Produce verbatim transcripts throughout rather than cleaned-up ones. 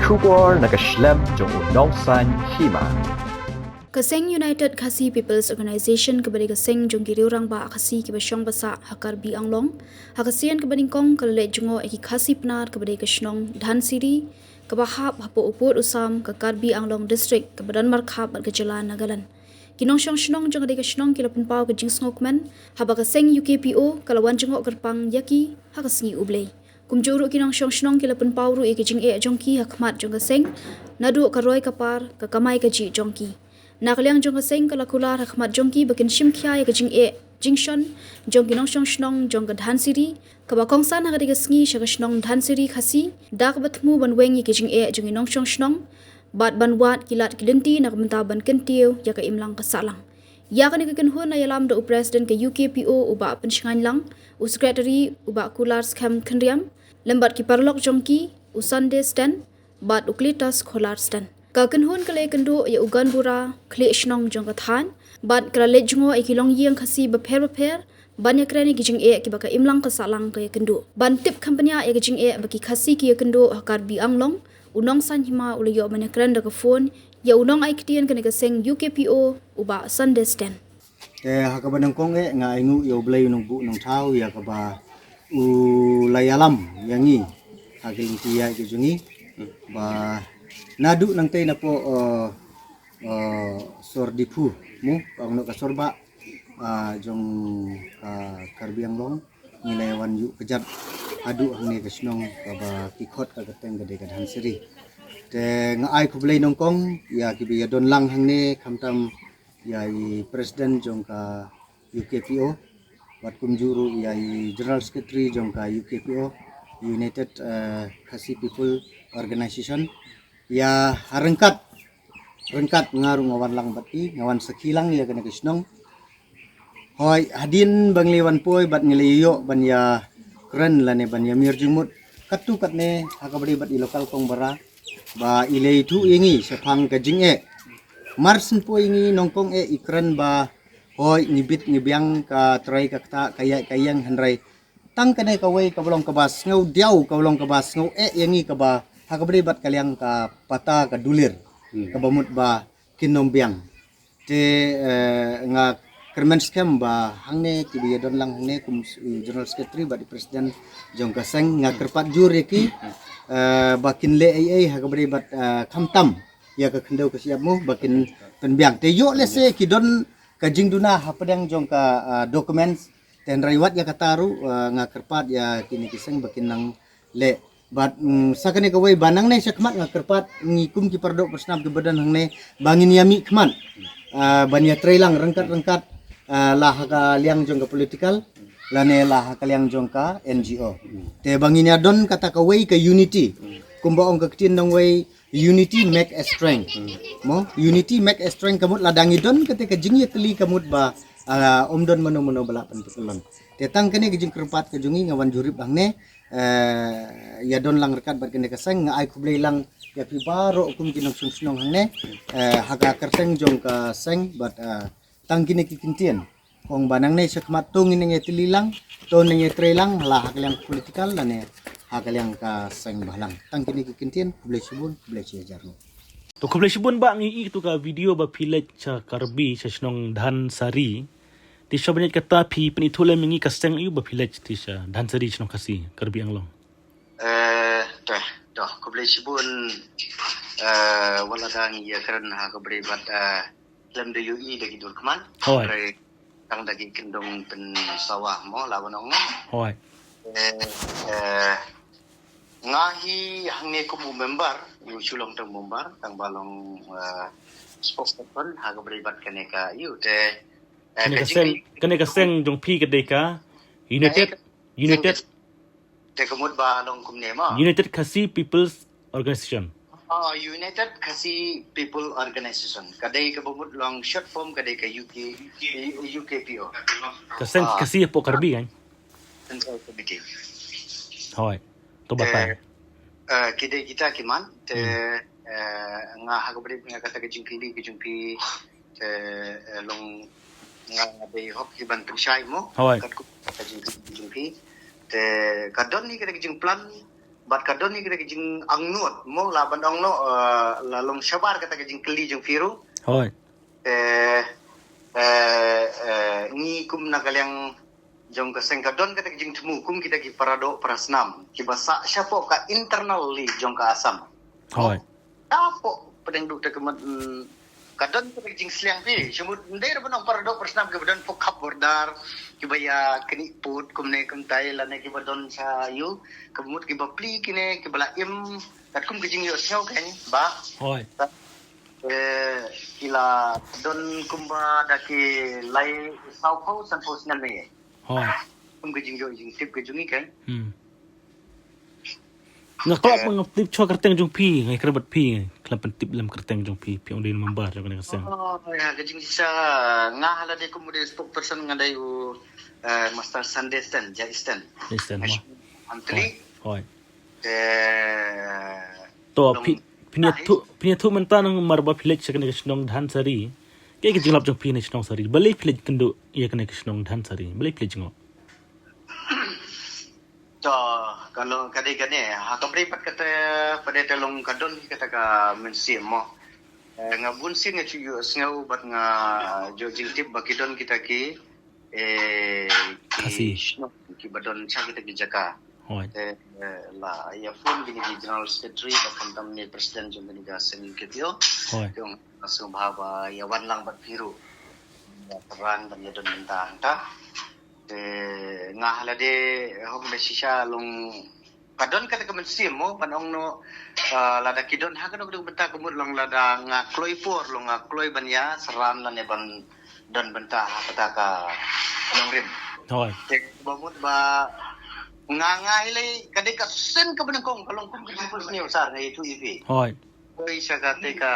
Khubor na ka shlem jong u Nongsaiñ Hima. Ka seng United Khasi People's Organisation kaba dei ka seng jong ki rangbah Khasi kiba shong basah ha Karbi Anglong, ha ka sien kaba nyngkong ka la leit jngoh ïa ki Khasi Pnar kaba dei ka shnong Dhansiri, kaba hap hapoh u pud u sam ka Karbi Anglong District kaba don markhap bad ka jylla Nagaland. Ki nongshong shnong jong ka dei ka shnong ki la pynpaw ka jingsngewkmen haba ka seng U K P O ka la wan jngoh kyrpang ïa ki ha ka sngi U Blei. Kumjuh ruh ki nongshong shnong ki la pynpaw ruh ïa ka jingeh jong ki ha khmat jong ka seng, naduh ka roi ka par, ka kamai kajih jong ki. Na ka liang jong ka seng ka la kular ha khmat jong ki ba kin shim khia ïa ka jingeh jingshon jong ki nongshong shnong jong ka Dhansiri, kaba kongsan ha ka dei ka sngi sha ka shnong Dhansiri Khasi, da kaba thmu ban weng ïa ka jingeh jong ki nongshong shnong bad ban wad ki lad ki lynti na ka bynta ban kyntiew ïa ka imlang ka sahlang. Ïa kane ka kynhun la ïalam da u President ka U K P O u Bah Pynshngain Lang, u Secretary u Bah Kular Skhem Khynriam, lem bad ki paralok jong ki, u Sunday Sten bad u Cletus Kholar Sten. Ka kynhun ka la ïakynduh ïa u Ganbura, khlieh shnong jong ka thaiñ, bad ka la leit jngoh ïa ki longïing Khasi bapher bapher ban ïakren ïa ki jingeh kiba ka imlang ka sahlang ka ïakynduh. Ban tip kham bniah ïa ka jingeh ba ki Khasi ki ïakynduh ha Karbi Anglong, u Nongsaiñ Hima u la ïoh ban ïakren da ka phone ïa u nongai ktien kane ka seng U K P O u Bah Sunday Sten. Te ha kaba nyngkong eh nga ainguh ïa U Blei u nongbuh nongthaw ïa kaba u la ïalam ïa ngi ha ka lynti ïaid ka jong ngi, ba naduh nangtei napoh, eh, eh, sor Diphu, mo, ka ong noh ka sor bah, ah, jong ka Karbi Anglong, ngi la ïa wan ïuh kjat haduh hangne ka shnong kaba ki khot ka kyrteng ka dei ka Dhansiri. Te nga ai khublei nyngkong ïa kiba ïadon lang hangne, khamtam ïa i President jong ka U K P O, bad kumjuh ruh ïa i General Secretary jong ka U K P O, United, eh, Khasi People Organization. Ïa ha ryngkat, ryngkat nga ruh nga wan lang bad ki, nga wan sakhi lang ïa kane ka shnong. Hooid, hadien ba ngi la wan poi bad ngi la ïoh ban ïakren lane ban ïamir jingmut katto katne ha kaba ïadei bad i local kong Bara, ba i la ïathuh ïa ngi shaphang ka jingeh. Mar shen poi ngi nyngkong eh i kren ba hooid ngi bit ngi biang, ka trai ka ktah, ka ïaid ka ïeng, hynrei tang kane kawei kaba long kaba sngewdiaw, kaba long kaba sngeweh ïa ngi, kaba ha kaba ïadei bad ka liang ka pata ka dulir, hmm, kaba mut ba kin ym biang. Te, eh, nga kyrmen skhem ba hangne kiba ïadon lang hangne kum s-, General Secretary bad i President jong ka seng, nga kyrpad jur ïa ki, eh, ba kin leh ei ei ha kaba ïadei bad, eh, khamtam ïa ka khyndew ka shyiap, mo, ba kin pynbiang. Te ïoh lehse ki don ka jingduna hapdeng jong ka, eh, documents, te hynrei wat ïa kata ruh, eh, nga kyrpad ïa kine ki seng ba kin nang leh. Bad, mm, sa kane kawei ba nangne shakhmat nga kyrpad ngi kum ki paradoh parasnam kiba don hangne ba ngin ïa mih khmat, ah, ban ïatrei lang ryngkat ryngkat, ah, la ha ka liang jong ka political lane la ha ka liang jong ka N G O. Te ba ngin ïa don kata kawei ka unity. Kumba ong ka ktien nongwei, unity make a strength. Mo, unity make a strength, ka mut lada ngi don kata ka jingïatylli ka mut ba, ah, ym don mano mano ba lah pynpyllun. Te tang kane ka jingkyrpad ka jong ngi, nga wan jurip hangne, eh, ïadon lang ryngkat bad kane ka seng, nga ai khublei lang ïa phi baroh kum ki nongshong shnong hangne, eh, ha ka kyrteng jong ka seng bad, eh, tang kine ki kyntien. Kong ba nangne shakhmat to ngin nang ïatylli lang, to nang ïatrei lang, la ha ka liang political lane ha ka liang ka seng bha lang. Tang kine ki kyntien, khublei shibun, khublei shihajar nguh. To khublei shibun bah, ngi ïohi to ka video ba phi leit sha Karbi, sha shnong Dhansari. Te sha ban ïaid kata phi pynithuh lem ïa ngi ka seng aïu ba phi leit te sha Dhansari, shnong Khasi, Karbi Anglong. Eh, to, to, khublei shibun, eh, wat la dang ïakren ha kaba ïadei bad, eh, khlem da ïohi da ki dur khmat. Hooid. Hynrei tang da ki kyndong pynsawa mo la ban ong mo. Hooid. Eh, eh, nga hi hangne kum u member, u shu long tang member, tang ba long, eh, spokesperson ha kaba ïadei bad kane ka aïu te, eh, kane ka seng, kane ka seng jong phi ka dei ka United, eh, United, te ka mut ba long kumne mo. United Khasi People's Organization. Ah, United Khasi People Organization. Ka dei kaba mut long short form ka dei ka U K, U K P O. Ka seng, ah, Khasi hapoh Karbi kan? Central Committee. Hooid. To batai. Eh, eh, ki dei kita ki man, te, hmm, eh, nga ha kaba ïadei nga kata ka jingkylli ka jong phi, te, eh, long nga dei hok hi ban pynshai mo. Hooid. Katkum ka jingkylli ka jong phi. Te ka don hi kata ka jingplan Bad ka don hi kata ka jingangnud mo, lah ban ong noh, eh, la long shabar kata ka jingkylli jong phi ruh. Hoi. Eh, eh, eh, ngi kum na ka liang jong ka seng ka don kata ka jingthmu kum kita ki para doh para snam kiba sah shapoh ka internal li jong ka Assam. Hoi. Shapoh pdeng duh te ka mat, mm, ka don kata ka jingsliang phi. Shu mut ndei ra ban ong para doh para snam kiba don poh khap border, kiba ïa knieh pud kumne kumtai lane kiba don sha ïu, ka mut kiba pli kine, kiba la im katkum ka jingïohsngew kein ba. Hoi. Eh, ki la don kumba da ki lai saw phew san phew snem ne. Hoi. Kum ka jingïoh jingtip ka jong ngi kein. Hmm. Nga klop, eh, nga tip shuwa kyrteng jong phi, nga kyrpad phi, nga khlem pyntip lem kyrteng jong phi, phi ong dei member jong kane ka seng. Oh, ïa, ka jingshisha nga ha lade kum u dei spokesperson nga dei u, eh, Master Sunday Sten, Jai Sten. Jai Sten, wah. Antri. Hoi. Hoi. Eh, to, phi, phin ïathuh, phin ïathuh mynta namar ba phi leit sha kane ka shnong Dhansiri. Kaei ka jinglap jong phi ne shnong Siri? Balei phi leit kynduh ïa kane ka shnong Dhansiri? Balei phi leit jngoh? To, ka long ka dei kane, ha ka bri pat kata, pat te long ka don kata ka mynsiem mo. Eh, nga bun sien nga ju ïohsngew bad nga ju jingtip ba ki don kita ki, eh, ki Khasi. Shnong kiba don sha kita ki jaka. Hoi. Eh, eh, la ïa phone kine ki General Secretary bad khamtam ne President jong kane ka seng K P O. Hoi. Jong nga sngewbha ba ïa wan lang bad phi ruh. Ïa thrang ban ïa don mynta hangta. Te nga ha lade hok da shisha long ka don kata ka mynsiem mo ban ong noh, ah, lada ki don ha kano kano ka bynta ka mut long lada nga kloi por long nga kloi ban ïa syrang lane ban don bynta ha kata ka nongrim. Hoi. Te ba mut ba nga nga hi lei ka dei ka sen ka bnyngkong ka long kum ka jingpynsngew sar nga ïathuh ïa phi. Hoi. Hoi sha kata ka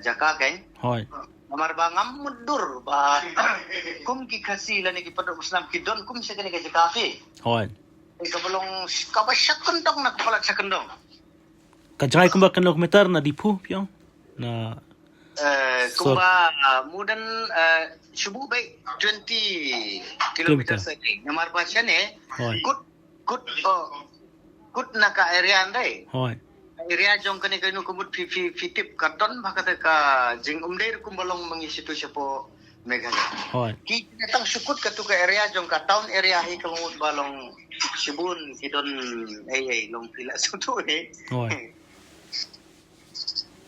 jaka kein. Hoi. Namar ba ngam mutdur ba kum ki Khasi lane ki para doh para snam ki don kum sha kane ka jaka phi. Hoi. Ka ba long kaba sha kyndong na ka palat sha kyndong. Ka jngai kumba kilometer na Diphu phi ong? Na eh, kumba, ah, more than, eh, shu buh beit twenty kilometer. Kilometer. Namar ba shane, hoi, kut, kut, oh, kut na ka area ndai. Hoi. Area jong kane ka inu ka mut phi, phi, phi tip ka don ba kata ka jingumdei ruh kumba long ma ngi shitu shapoh Meghalaya. Hoi. Ki tang shu kut katu ka area jong ka town area hi ka mut ba long shibun ki don ei ei long phi la shu tu hi. Hoi.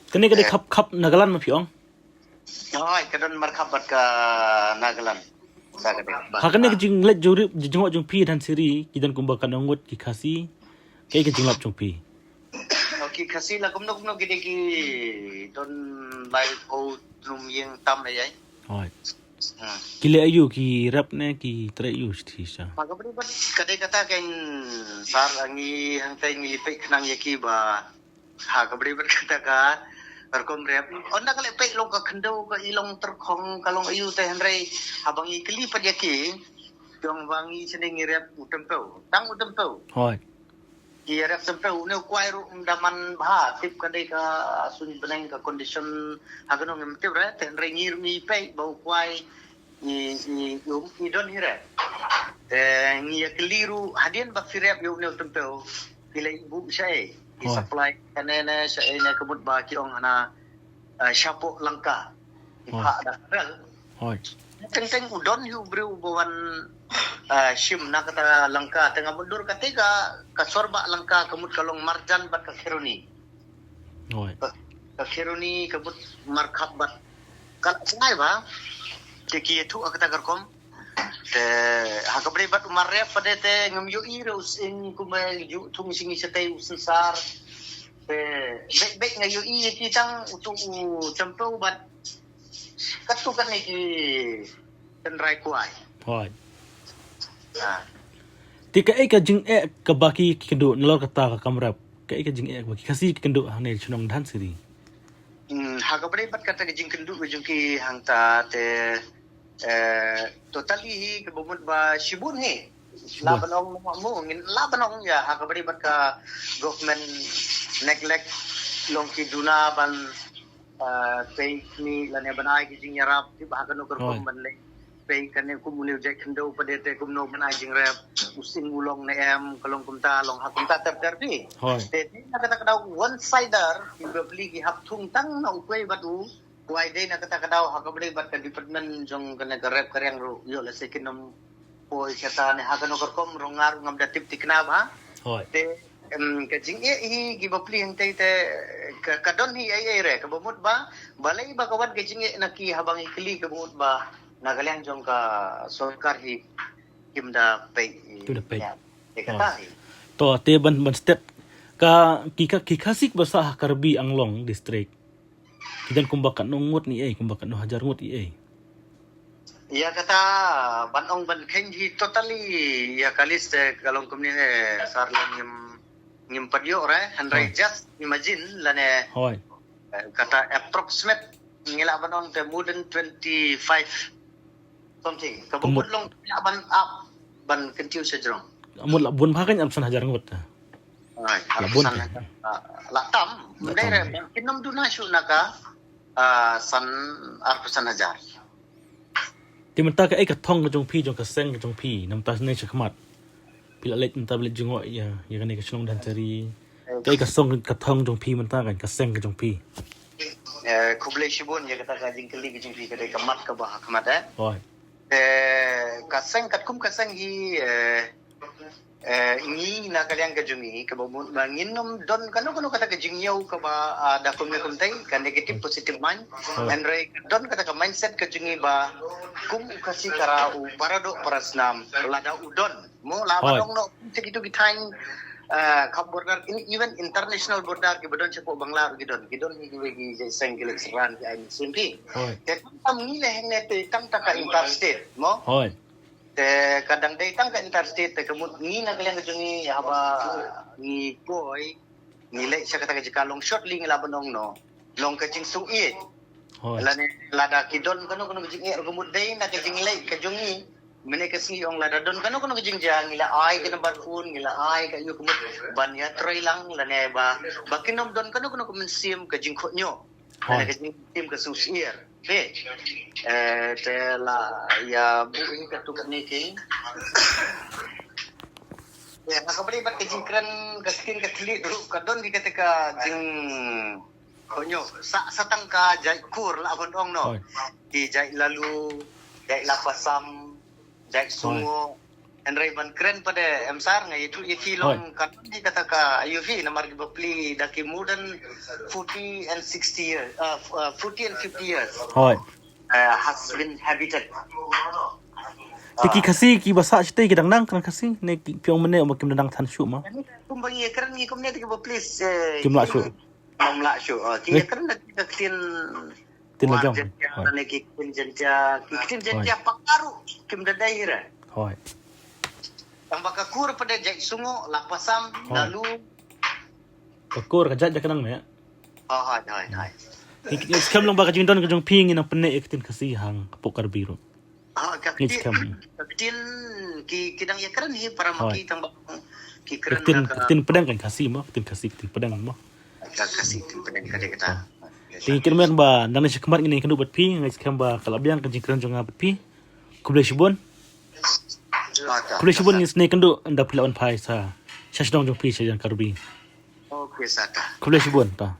Kane ka dei khap, khap Nagaland ma phi ong? Hoi, ka don markhap bad ka Nagaland. Sa ka dei. Ha kane ka jingleit jong ri, jingïoh jong phi Dhansiri, ki don kumba katno ngut ki Khasi. Kaei ka jinglap jong phi? Oh, ki Khasi la kumno kumno ki dei ki don lai phew tnum ïing tam ei ei. Hoi. Hmm. Ki leh aïu, ki rep ne ki trei aïu shithi sha? Ha ka bri bad ka dei kata kein sar ngi hangtai ngi peit khnang ïa ki ba ha ka bri bad kata ka rukom rep. Ynda ka leh peit long ka khyndew ka i long tyrkhong ka long aïu te hynrei haba ngi kylli pat ïa ki jong ba ngi shane ngi rep u tympew. Tang u tympew. Hoi. Ki rep tympew, une u kwai ruh um da man bha, tip ka dei ka suiñ bneng ka condition ha kano ngim tip re, te hynrei ngi ruh ngi peit ba u kwai ngi, ngi, ngi, ngi don hi re. Te ngi ïa kylli ruh hadien ba phi rep ïa une u tympew, phi leit buh shaei, ki supply kane ne shaei ne ka mut ba ki ong hana, eh, shapoh Lanka. Hoi. Phah da ka rel. Hoi. Teng teng u don hi u briew uba wan, ah, shim na kata Lanka. Te nga mutdur kata ka, ka sor ba Lanka ka mut ka long marjan bad ka kheroni. Hoi. Ka, ka kheroni ka mut markhap bad ka la sngai ba. Te ki ïathuh kata ka rukom. Te ha ka bri bad u mar rep pat te ngam ïohi re u sing kumba ju thung sing shatei u sensar. Te beit beit nga ïohi ïa ki tang utu u tympew bad katu kane ki tynrai kwai. Hoi. Ha. Te kaei ka jingeh kaba ki kynduh nalor kata ka kam rep? Kaei ka jingeh kaba ki Khasi ki kynduh hangne shnong Dhansiri? Hmm, ha kaba dei bad kata ka jingkynduh ka jong ki hangta te, eh, totally hi kaba mut ba shibun hi. Shibun. La ban ong mo, ngin la ban ong ïa ha kaba dei bad ka government neglect long ki duna ban, eh, pei kmie lane ban ai ki jingïarap tip ha kano ka rukom ban leh. Pei kane kum une u jait khyndew pat de te kumno ban ai jingrep, u sing u long ne em, ka long kumta, long ha kumta ter ter phi. Hoi. Te na kata ka daw one sider, ki bapli ki hap thung tang na u pei bad u, u ai dei na kata ka daw ha ka bri bad ka department jong kane ka rep ka riang ruh, ïoh lehse kin ym poi kata ne ha kano ka rukom ruh nga ruh ngam da tip thikna ba. Hoi. Te em, ka jingeh hi ki bapli hangtei te ka, ka don hi ei ei re, kaba mut ba balei ba ka wan ka jingeh na ki haba ngi kylli, kaba mut ba na ka liang jong ka sorkar hi kim da pei. Kim da pei. Ïa, ïa kata hi. To te ban, ban stet ka ki, ka ki Khasi ba sah ha Karbi Anglong district ki don kumba katno ngut ne ei, kumba katno hajar ngut ne ei? Ïa kata ban ong ban kheiñ hi totally ïa ka list te ka long kumne, sar, la ngim, ngim pat ïoh re, hynrei, hoi, just imagine lane, hoi, eh, kata approximate ngi lah ban ong te more than twenty-five something. Ka bun long lah ban ap ban kyntiew sha jrong. Mut lah bun bha kan arphew san hajar ngut. Ai, la bun arphew san hajar. Ah, la tam. La tam. Kin ym duna shuh na ka, ah, san, arphew san hajar. Te mynta kaei ka thong ka jong phi, jong ka seng ka jong phi, na mynta ne shakhmat? Phi la leit mynta, phi la leit jngoh ïa, ïa kane ka shnong Dhanchari. Kaei ka song ka thong jong phi mynta kan, ka seng ka jong phi? Eh, khublei shibun ïa kata ka jingkylli ka jong phi, ka dei ka mat kaba hakhmat, eh. Hoi. Eh, ka seng katkum ka seng hi, eh, eh, ngi na ka liang ka jong ngi, kaba mut ba ngin ym don kano kano kata ka jingïew kaba, ah, da kumne kumtei, ka negative positive mind. Hynrei don kata ka mindset ka jong ngi ba kum u Khasi Khara u para doh para snam, lada u don. Mo, lah ban ong noh, te kitu ki thaiñ, eh, khap border, even international border kiba don shapoh Bangla ruh ki don. Ki don hi kiwei ki jait seng ki leit synran ki ai mynsiem phi. Te tang tam ngi leh hangne te tang ta ka interstate, mo. Te ka dang dei tang ka interstate, te ka mut ngi na ka liang ka jong ngi haba ngi poi, ngi leit sha kata ka jaka long shortly ngi lah ban ong noh, long ka jingsngewsih. Lane lada ki don kano kano ka jingeh ruh ka mut dei na ka jingleit ka jong ngi. Mynne ka sngi ong lada don kano kano ka jingjia ngi la ai ka number phone, ngi la ai ka ïu ka mut ban ïatrei lang lane ba, ba kin ym don kano kano ka mynsiem ka jingkhohñiuh. Lane ka jingtim ka sngewsih. Te, eh, te la ïa buh ïa ka tuk ni ki. Ïa, na ka bri bad ka jingkren ka ktien ka thylliej ruh ka don ki kata ka jingkhohñiuh. Sa, sa tang ka jait kur lah ban ong noh. Ki jait Lalu, jait Lapasam, jait Sungo. Hynrei ban kren pat de em sar nga ïathuh ïa phi long ka ni kata ka ïa phi namar ki bapli da ki more than forty and sixty years, uh, f-, uh, forty and fifty years. Uh, has been habited. Te ki Khasi kiba sah shatei ki dang nang kren Khasi ne ki phi ong mynne ba kim dang than shuh ma? Kumba ngi kren ngi kumne te ki bapli, eh, kim lah shuh. Ngam lah shuh. Oh, ki ïa kren da ki ktien, ktien lajong. Jaintia, ne ki ktien Jaintia, ki ktien Jaintia paka ruh kim da dei hi re. Hoi. Tang ba ka kur pat de jait Sungo, Lapasam, Lalu. Ka kur ka jait da ka nang ne. Oh, hoi, hoi, hoi. Ki, ki, skhem long ba ka jingdon ka jong phi ngin nang pyneh ïa ka ktien Khasi hang hapoh Karbi ruh. Ha, ka ktien, ka ktien ki, ki dang ïa kren hi para ma ki tang ba ki kren ka ktien pdeng kan Khasi mo, ktien Khasi, ktien pdeng mo. Ka Khasi ktien pdeng ka dei kata. Te ngi kyrmen ba nang ne shakhmat ngin ïakynduh bad phi, nga ngeit skhem ba ka la biang ka jingkren jong nga bad phi. Khublei shibun. Khublei shibun, ngin sa ïakynduh ynda phi la wan phai sha, sha shnong jong phi sha Jan Karbi. Khublei shibun ta.